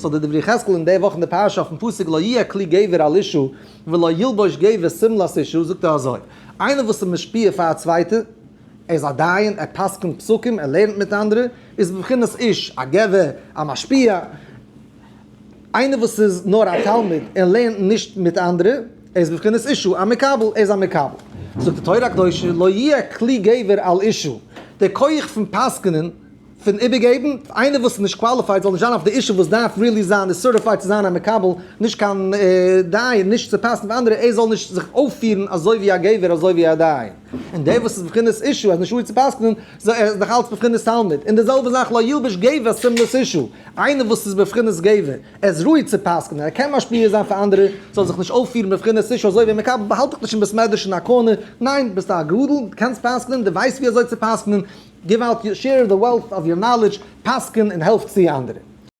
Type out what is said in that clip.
So די דברי יחזקאל אין די וואך אין די פרשה אויפן פסוק לא יהיה כלי גבר על אשה ולא ילבש גבר שמלת אשה זאגט ער אזוי, איינער וואס איז משפיע פאר א צווייטע, ער איז א דיין, ער פסק'נט פסקים, ער לערנט מיט אנדערע, איז בבחינת איש, א גבר, א משפיע. איינער וואס איז נאר א תלמיד און לערנט נישט מיט אנדערע, ער איז בבחינת אשה, א מקבל, ער איז א מקבל. זאגט די תורה הקדושה, לא יהיה כלי גבר על אשה, דער כח פון פסק'נען, פון איבערגעבן, איינער וואס איז נישט qualified זאל נישט זיין אויף די אשה וואס דארף really זיין איז certified צו זיין א מקבל, נישט קיין דיין, נישט צו פסק'נען פאר אנדערע, ער זאל נישט זיך אויפפירן אזוי ווי א גבר אזוי ווי א דיין. און דער וואס איז בבחינת אשה איז נישט ראוי צו פסק'נען, ער איז נאך אלץ בבחינת תלמיד. און די זעלבע זאך לא ילבש גבר שמלת אשה, איינער וואס איז בבחינת גבר, ער איז ראוי צו פסק'נען, ער קען משפיע זיין פאר אנדערע, זאל זיך נישט אויפפירן בבחינת אשה אזוי ווי מקבל, באהאלט דיך נישט אין בית מדרש אין א corner, ניין, ביסט א גדול, קענסט פסק'נען, דו ווייסט ווי אזוי צו פסק'נען, give out, share the wealth of your knowledge, פסק'ן און העלף צו אנדערע.